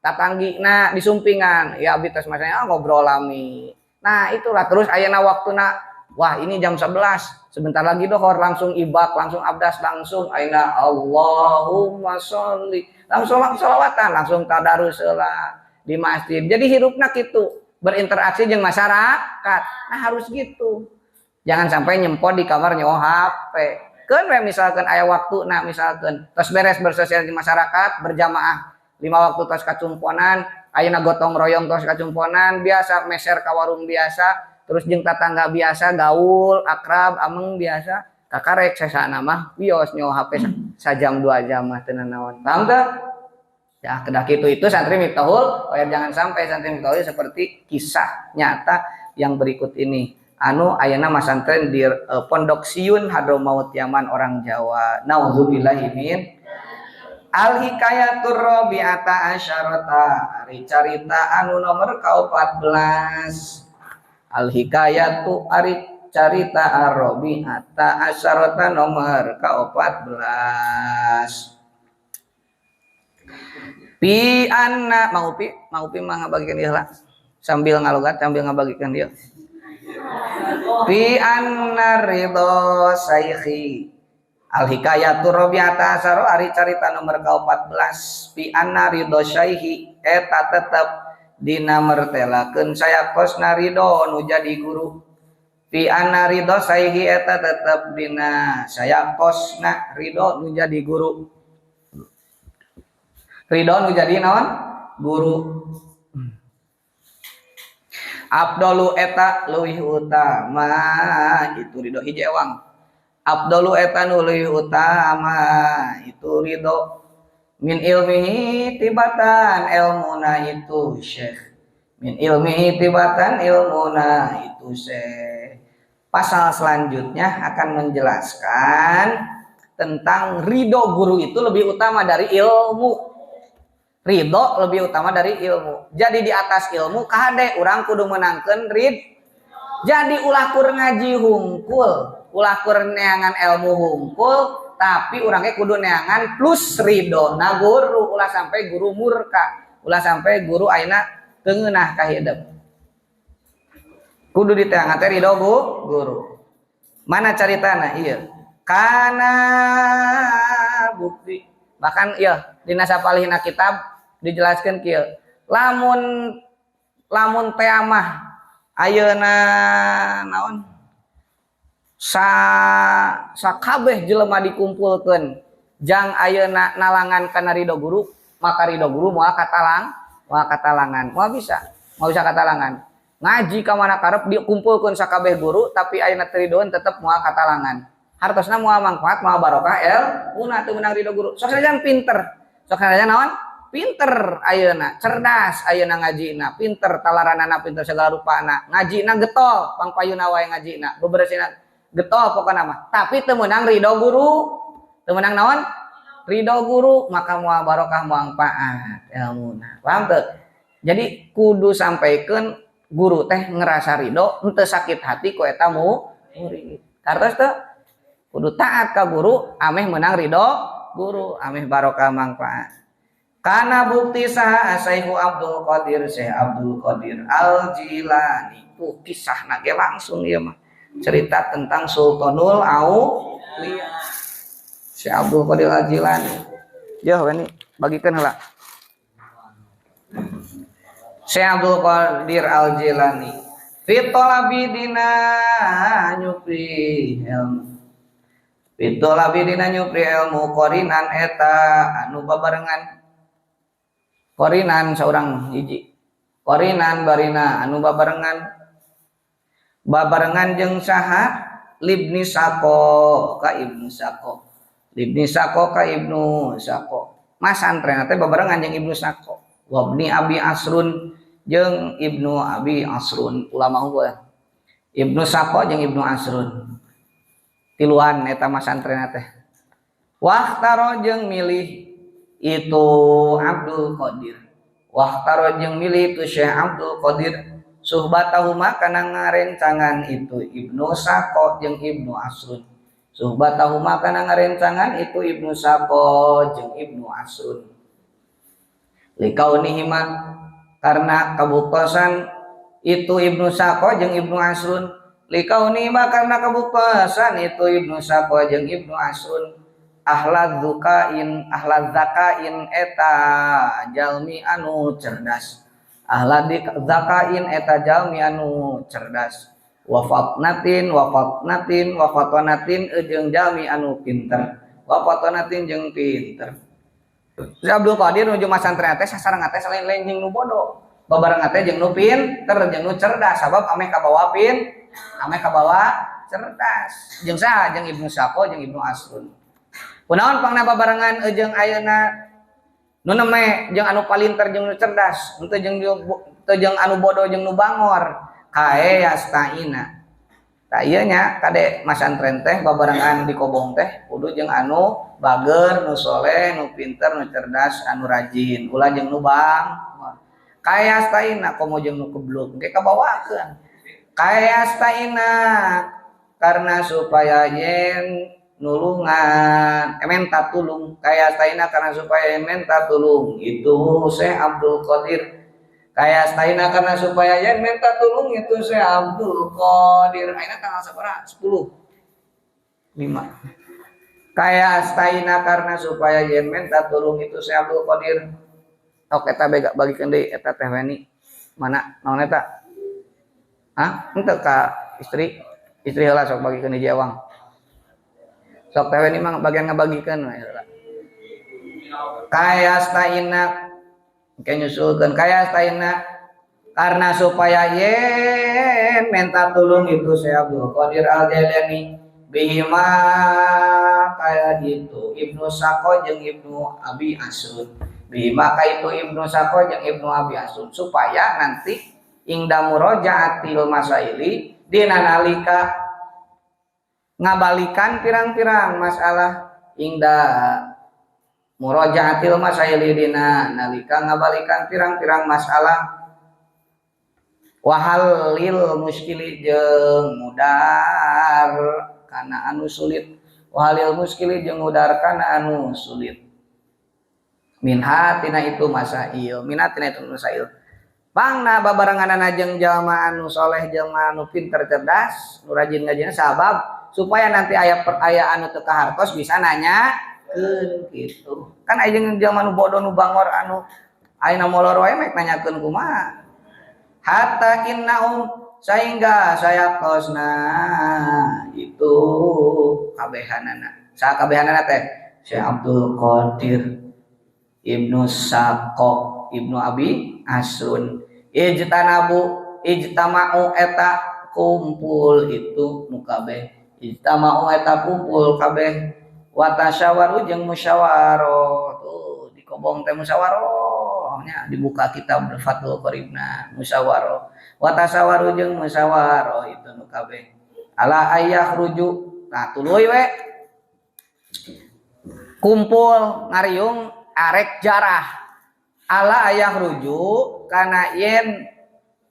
tatanggina disumpingan ya abdi tos masanya ngobrol lami nah itulah terus ayeuna waktuna wah ini jam 11 sebentar lagi dohor langsung ibak langsung abdas langsung ayeuna Allahumma sholli langsung sholawatan langsung tadarus heula di masjid jadi hirupna kitu berinteraksi jeung masyarakat nah harus gitu jangan sampai nyempot di kamar nyawa HP keun we misalkan aya waktu nah misalkan tos beres bersosial di masyarakat berjamaah 5 waktu tos kacumponan ayeuna gotong royong tos kacumponan biasa meser ka warung biasa Terus jeung tatangga biasa gaul, akrab, ameng biasa. Kakarek sesana mah wios nyawa HP sajam 2 jam mah teu nanaon. Paham teu? Ya, kedah kitu itu santri Miftahul Khoir. Jangan sampai santri Miftahul seperti kisah nyata yang berikut ini. Anu ayeuna masantren di Pondok Siun Hadramaut Yaman, orang Jawa. Nauzubillahi min. Al hikayatur rabi'ata asyarata, ari carita anu nomor ka-14. Al hikayatu ari carita arrabi'ata asyarata nomor ka-14. Pi anna mau pi mau pi mah ngabagikan dia lah sambil ngalogat sambil ngabagikan dia. Fi anna ridho saykhi. Al hikayatu rabi'ata asyara ari carita nomor ka-14. Fi anna ridho syaihi eta tetep dina mertelakeun sayakosna ridho nu jadi guru. Fi anna ridho syaihi eta tetep dina sayakosna ridho nu jadi guru. Ridho nu jadi naon? Guru. Abdolu eta leuwih utama itu ridho hiji ewang. Abdolu eta nu leuwih utama itu ridho min ilmihi tibatan ilmuna itu syekh. Min ilmihi tibatan ilmuna itu syekh. Pasal selanjutnya akan menjelaskan tentang ridho guru itu lebih utama dari ilmu. Ridho lebih utama dari ilmu. Jadi di atas ilmu kade urang kudu menangkeun rid. Jadi ulah kur ngaji hungkul, ulah kur neangan ilmu hungkul, tapi urang ge kudu neangan plus ridho na guru, ulah sampai guru murka, ulah sampai guru ayeuna teu ngeunah ka hidup. Kudu diteangan teh ridho guru. Mana caritana? Iya. Kana bukti. Bahkan iya dina sapalihna kitab dijelaskan kieu. Lamun lamun teh mah ayeuna naon? Sa sakabeh jelema dikumpulkeun jang ayeuna nalangan kana ridho guru, maka ridho guru moal katalang, moal katalangan. Moal bisa katalangan. Ngaji ka mana karep dikumpulkeun sakabeh guru, tapi ayeuna teu ridoeun tetep moal katalangan. Hartosna moal manfaat, moal barokah elmuna teu meunang ridho guru. Sok sanajan pinter. Sok sanajan naon? Pinter ayeuna, cerdas ayeuna ngajina, pinter talaranana, pinter segala rupana, ngajina getol, pangpayuna wae ngajina, beberesina getol pokona mah. Tapi teu meunang ridho guru. Teu meunang naon? Ridho guru, maka moal barokah, moal manfaat elmuna. Paham teu? Jadi kudu sampaikeun guru teh ngerasa ridho, henteu sakit hati ku eta murid. Kartos teu? Kudu taat ka guru ameh meunang ridho guru, ameh barokah manfaat. Kana bukti saha Syekh Abdul Qadir, Syekh Abdul Qadir Al-Jilani. Tuh kisahna ge langsung ieu mah. Cerita tentang Sultanul Aulia. Syekh Abdul Qadir Al-Jilani. Yo ini bagikan heula. Syekh Abdul Qadir Al-Jilani. Fi thalabi dina nyupri ilmu. Fi thalabi dina nyupri ilmu qorinan eta anu babarengan. Qorinan seorang hiji. Qorinan barina anu babarengan. Babarengan jeung saha? Libni Sako ka Ibnu Sako. Libni Sako ka Ibnu Sako. Masantren teh babarengan jeung Ibnu Sako. Wabni Abi Asrun jeung Ibnu Abi Asrun, ulama unggul. Ibnu Sako jeung Ibnu Asrun. Tiluan eta masantren teh. Wahtaro jeung milih itu Abdul Qadir. Wahtaro jeung milih itu Syekh Abdul Qadir suhbatahuma kana ngarencangan itu Ibnu Sako jeung Ibnu Asrun. Suhbatahuma kana ngarencangan itu Ibnu Sako jeung Ibnu Asrun. Likaunihima karena kabuktosan itu Ibnu Sako jeung Ibnu Asrun. Likaunihima karena kabuktosan itu Ibnu Sako jeung Ibnu Asrun. Ahlad zukain, ahlad zakain eta jalmi anu cerdas. Ahlad zakain eta jalmi anu cerdas. Wafatnatin, wafatnatin, wafatanatin jeung jalmi anu pinter. Wafatanatin jeung pinter. Si Abdul Qadir nuju masantren teh sasarengan teh lain-lain jeung nu bodoh. Babarengan teh jeung nu pinter jeung nu cerdas sabab ameh kabawa ameh kabawa cerdas. Jeung saha? Jeung Ibnu Sako jeung Ibnu Asrun. Kunaon pangna babarengan jeung ayeuna nu neme jeung anu palinter jeung nu cerdas, henteu jeung teu jeung anu bodoh jeung nu bangor. Kae yastaina. Tah ieu nya kade masantren teh babarengan di kobong teh kudu jeung anu bager, nu soleh, nu pinter, nu cerdas, anu rajin. Ulah jeung nu bangor. Kae yastaina komo jeung nu kebluk engke kabawakeun. Kae yastaina karena supaya yen nulungan menta tulung. Kae yastaina karena supaya yen menta tulung itu Syekh Abdul Qadir. Kae yastaina karena supaya yen menta tulung itu Syekh Abdul Qadir. Ayeuna tanggal sabaraha? 10. 5. Kae yastaina karena supaya yen menta tulung itu Syekh Abdul Qadir. Oke, eta bagikeun deui eta Teh Weni. Mana naon eta? Hah? Henteu ka istri. Istri heula sok bagikeun hiji ewang. Sok Teh Weni mah bagian ngabagikeun we heula. Kae yastaina engke nyusulkeun kae yastaina karena supaya yen menta tulung itu Syekh Abdul Qadir Al-Jailani bihima kaya gitu Ibnu Sako jeung Ibnu Abi Asrun. Bihima ka itu Ibnu Sako jeung Ibnu Abi Asrun supaya nanti ingda murajaatil masaili dina nalika ngabalikan pirang-pirang masalah ingda murajaatil masaili dina nalika ngabalikan pirang-pirang masalah wahalil muskili jeung mudar kana anu sulit wahalil muskili jeung mudar kana anu sulit minha tina itu masail minha tina itu masail pangna babarenganana jeung jalma anu soleh jalma anu pinter cerdas nu rajin ngajina sabab supaya nanti aya aya anu teu kahartos bisa nanyakeun kitu kan aya jeung jalma nu bodoh nu bangor anu ayeuna molor wae mek nanyakeun kumaha hatta innahum sehingga saya kosna itu kabehanana saha kabehanana teh Syekh Abdul Qadir Ibnu Sako Ibnu Abi Asrun ijtanabu ijtama'u eta kumpul itu nu kabeh ijtama'u eta kumpul kabeh wa tasyawaru jeung musyawarah tuh di kobong teh musyawarah nya dibuka kitab Fathul Qaribna musyawarah wa tasyawaru jeung musyawarah itu nu kabeh ala ayah rujuk nah tuluy we kumpul ngariung arek jarah ala ayah rujuk kana yen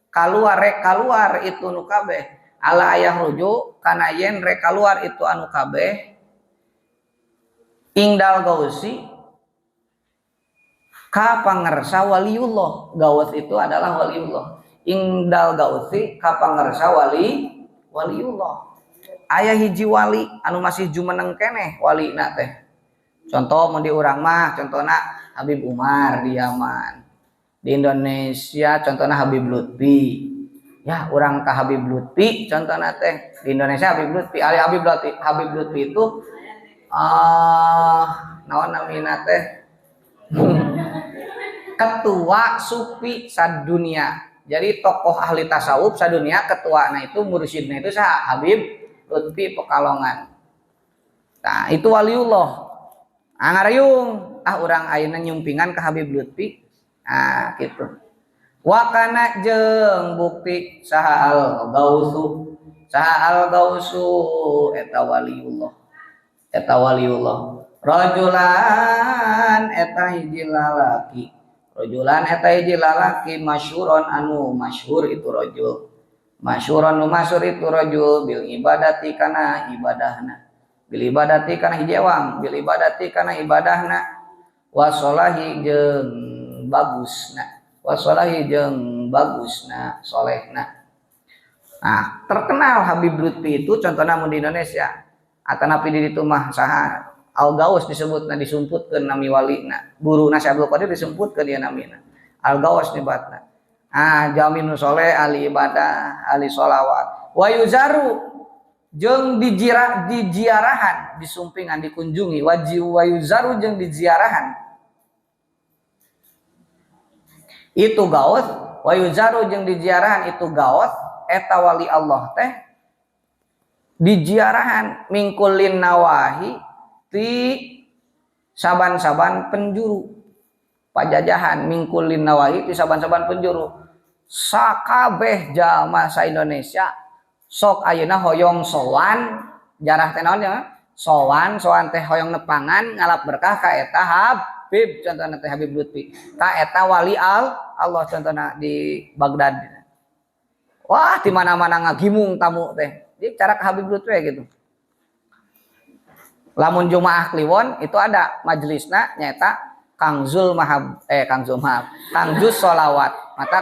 kaluar rek kaluar itu nu kabeh ala ayah rujuk kana yen rek kaluar itu anu kabeh ingdal gausi ka pangersa waliullah. Gaus itu adalah waliullah. Ingdal gausi ka pangersa waliullah. Aya hiji wali anu masih jumeneng keneh walina teh. Contoh mun di urang mah contohna Habib Umar di Yaman. Di Indonesia contohna Habib Lutfi. Ya, urang ka Habib Lutfi contohna teh. Di Indonesia Habib Lutfi, Ali Habib Lutfi, Habib Lutfi itu naon namina teh? Ketua sufi sadunia. Jadi tokoh ahli tasawuf sadunia ketuana itu mursyidna itu saha? Habib Lutfi Pekalongan. Nah, itu waliullah. Ah ngarayung, ah urang ayeuna nyumpingan ka Habib Lutfi. Ah gitu. Wakana jeung bukti saha al gausu. Saha al gausu eta waliullah. Eta waliullah. Rajulan eta hiji lalaki. Rajulan eta hiji lalaki masyhuron anu masyhur itu rajul. Masyhuron nu masyhur itu rajul bil ibadati kana ibadahna. Bil ibadati kana hiji ewang, bil ibadati kana ibadahna wasolahi jeung bagusna. Wasolahi jeung bagusna, solehna. Nah, terkenal Habib Lutfi itu contohna mun di Indonesia. Atanapi di ditu mah saha? Al-Gaus disebutna disumputkeun nami walina. Guruna Syekh Abdul Qadir disumputkeun ieu namina. Al-Gaus nyebatna. Ah, jalmi nu soleh, ahli ibadah, ahli sholawat. Wa yuzaru jeung dijiarahan, disumpingan, dikunjungi. Wa yuzaru jeung diziarahan. Itu gaus Wa yuzaru jeung diziarahan itu gaos eta wali Allah teh diziarahan mingkulin nawahi ti saban-saban penjuru pajajahan mingkulin nawahi ti saban-saban penjuru sakabeh jalma sa Indonesia sok ayeuna hoyong sowan jarah teh naon ya sowan sowan teh hoyong nepangan ngalap berkah ka eta Habib contohna teh Habib Lutfi ka eta wali Allah contohna di Baghdad. Wah di mana-mana ngagimung tamu teh jadi cara ka Habib Lutfi gitu. Lamun Jumaah Kliwon itu ada majelisna nyaeta Kang Zul Mahab Kang Zul Mahab Kang Jus Sholawat mata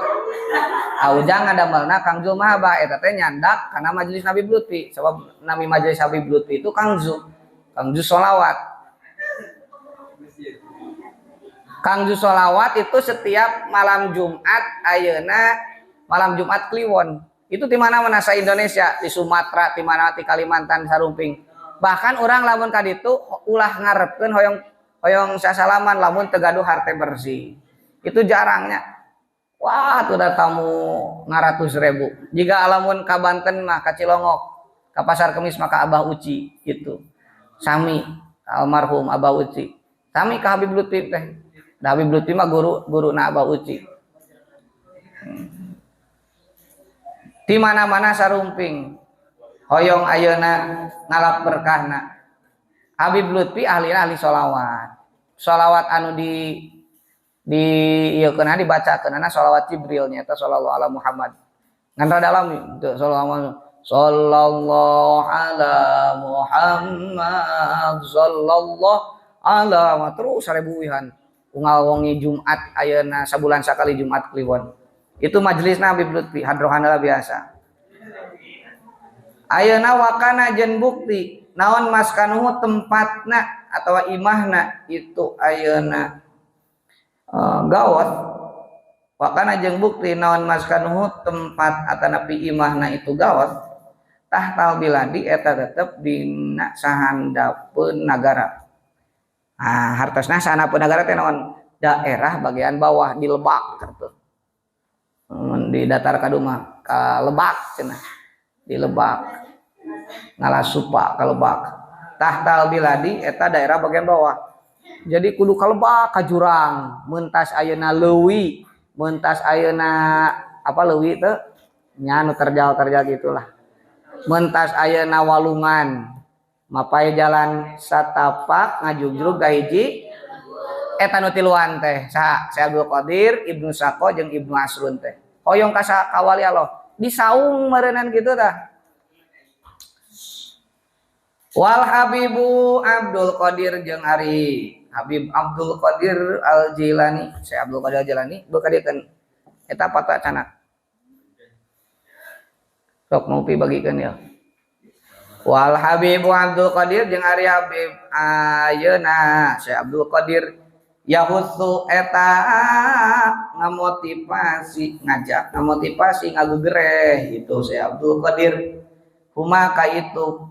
aujang ngadamelna Kang Zul Mahabah eta teh nyandak karena majelis Habib Lutfi sebab nami majelis Habib Lutfi itu Kang Zul Sholawat. Kang Zul Sholawat itu setiap malam Jumat ayeuna malam Jumat Kliwon itu di mana-mana sa Indonesia di Sumatera di mana di Kalimantan sarumping. Bahkan orang lamun ka ditu ulah ngarepkeun hoyong hoyong sasalaman lamun teu gaduh harte bersih. Itu jarangnya. Wah, tuh ada tamu ngaratus ribu. Jika lamun ka Banten mah ka Cilongok, ka Pasar Kemis mah ka Abah Uci gitu. Sami almarhum Abah Uci. Sami ka Habib Lutfi teh. Da Habib Lutfi mah guru na Abah Uci. Di mana-mana sarumping hoyong ayeuna ngalap berkahna. Habib Lutfi ahli ahli sholawat. Sholawat anu di ieu keuna dibacakeunana sholawat Jibril nyaeta sallallahu ala Muhammad. Ngan rada dalam teu sallallahu ala Muhammad sallallahu ala terus sarebu wihan. Unggal wengi Jumat ayeuna sabulan sakali Jumat Kliwon. Itu majelisna Habib Lutfi hadrohana biasa. Ayeuna wakana jeung bukti naon maskanuhu tempatna atau imahna itu ayeuna gawat wakana jeung bukti naon maskanuhu tempat atanapi imahna itu gawat tahtal biladi eta tetep dina sahandapeun nagara. Ah hartosna sahandapeun nagara teh naon daerah bagian bawah di Lebak kitu. Di datar kaduma ka Lebak cenah di Lebak ngalasupa ka Lebak tahtal biladi eta daerah bagian bawah. Jadi kudu ka Lebak ka jurang mentas ayeuna leuwi mentas ayeuna apa leuwi teh nya nu terjal-terjal gitulah mentas ayeuna walungan mapai jalan satapak ngajugjrug ka hiji eta nu tiluan teh saha Syekh Abdul Qadir Ibnu Sako jeung Ibnu Asrun teh hoyong ka kawali Allah disaung meureunnan kitu tah. Wal Habibu Abdul Qadir jeung ari Habib Abdul Qadir Al Jilani Syekh Abdul Qadir Al Jilani beukadiekeun eta pata canak sok mau pi bagikeun ya. Wal Habibu Abdul Qadir jeung ari Habib ayeuna Syekh Abdul Qadir yahutsu eta ngamotivasi ngajak ngamotivasi ngagegereh itu Syekh Abdul Qadir huma ka itu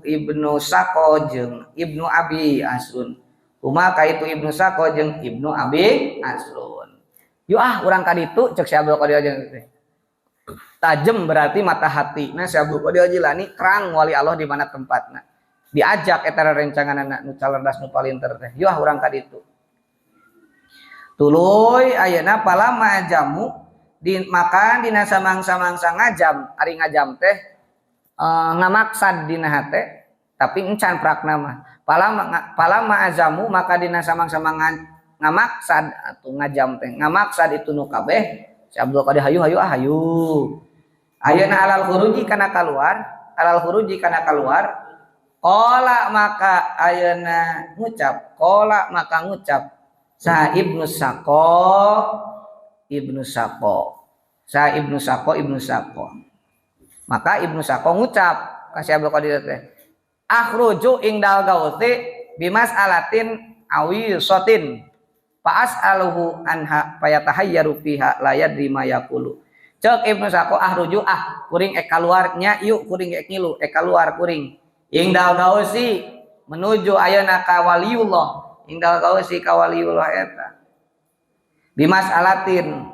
Ibnu Sako jeung Ibnu Abi Asrun huma ka itu Ibnu Sako jeung Ibnu Abi Asrun yuk ah urang ka ditu ceuk Syekh Abdul Qadir jeung tajem berarti mata hati nah Syekh Abdul Qadir Jilani terang wali Allah di mana tempatna diajak eta rencanganana nu calerdas nu palinter teh yuk ah urang ka ditu tuluy ayeuna palama jamu dimakan dina samangsa-mangsa ngajam ari ngajam teh ngamaksad dina hate tapi encan prakna mah palama azamu maka dina samang-samang ngamaksad atau ngajam teh ngamaksad itu nu kabeh Si Abdul Qadir hayu hayu ah hayu ayeuna alal khuruji kana kaluar alal khuruji kana kaluar qala maka ayeuna ngucap qala maka ngucap sa Ibnu Sako Ibnu Sako sa Ibnu Sako Ibnu Sako maka Ibnu Sako ngucap ka si Abdul Qadir teh akhruju ingdal gauti bimas alatin awi sotin faas aluhu anha fayatahayyaru fiha la yadri ma yaqulu. Cek Ibnu Sako ahruju ah kuring ek kaluarnya yuk kuring ek ngilu ek kaluar kuring ingdal gausi menuju ayeuna ka waliullah ingdal gausi ka waliullah eta bimas alatin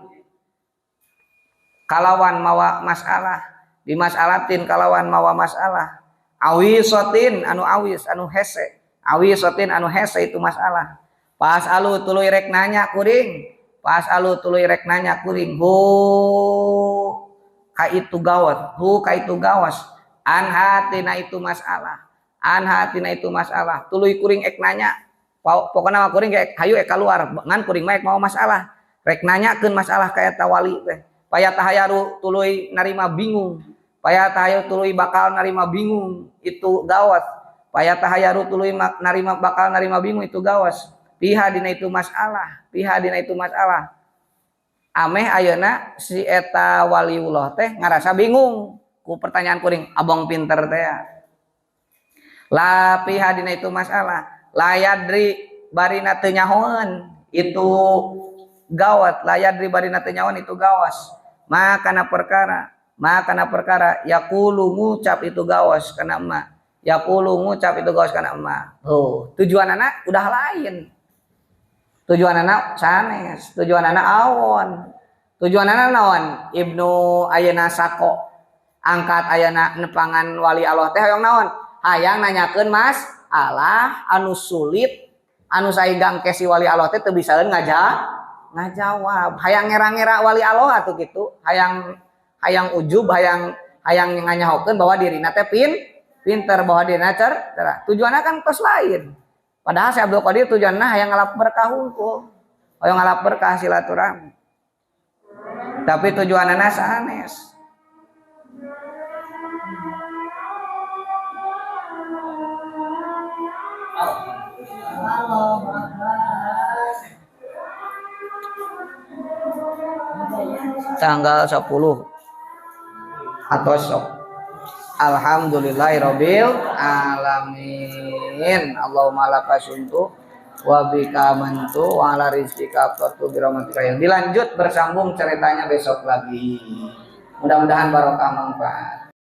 kalawan mawa masalah bimasalatin kalawan mawa masalah awisotin anu awis anu hese awisotin anu hese itu masalah pas alu tuluy rek nanya kuring pas alu tuluy rek nanya kuring hu ka itu gawat hu ka itu gawas anha tina itu masalah anha tina itu masalah tuluy kuring ek nanya pokokna mah kuring ek hayu ek keluar ngan kuring mah ek mau masalah rek nanyakeun masalah ka eta wali teh paya tahayaru tuluy narima bingung paya tahayaru tuluy bakal narima bingung itu gawat paya tahayaru tuluy narima bakal narima bingung itu gawas piha dina itu masalah piha dina itu masalah ameh ayeuna si eta waliullah teh ngarasa bingung ku pertanyaan kuring abong pinter teh la piha dina itu masalah layadri barina teu nyahoeun itu gawat layadri barina teu nyahoeun itu gawas makana perkara yaqulu ngucap itu gawas kana emak yaqulu ngucap itu gawas kana emak tuh tujuan anak udah lain tujuan anak sanes tujuan anak awon tujuan anak naon Ibnu ayeuna sako angkat ayeuna nepangan wali Allah teh hayang naon hayang nanyakeun masalah anu sulit anu sainggang ke si wali Allah teh teu bisaeun ngajawab hayang ngera-ngera wali Allah atuh kitu hayang hayang ujub hayang hayang nganyahokeun bahwa dirina teh pinter bahwa dirina cerdas tujuanna kan tos lain. Padahal si Abdul Qadir tujuanna hayang ngalap berkah hungkul hayang ngalap berkah silaturahmi tapi tujuanna sanes. Tanggal 10 atau sok. Alhamdulillahirabbil alamin. Allahumma laka sumtu wa bika amantu wa ala rizqika aftartu bi rahmatika. Yang dilanjut bersambung ceritanya besok lagi. Mudah-mudahan barokah manfaat.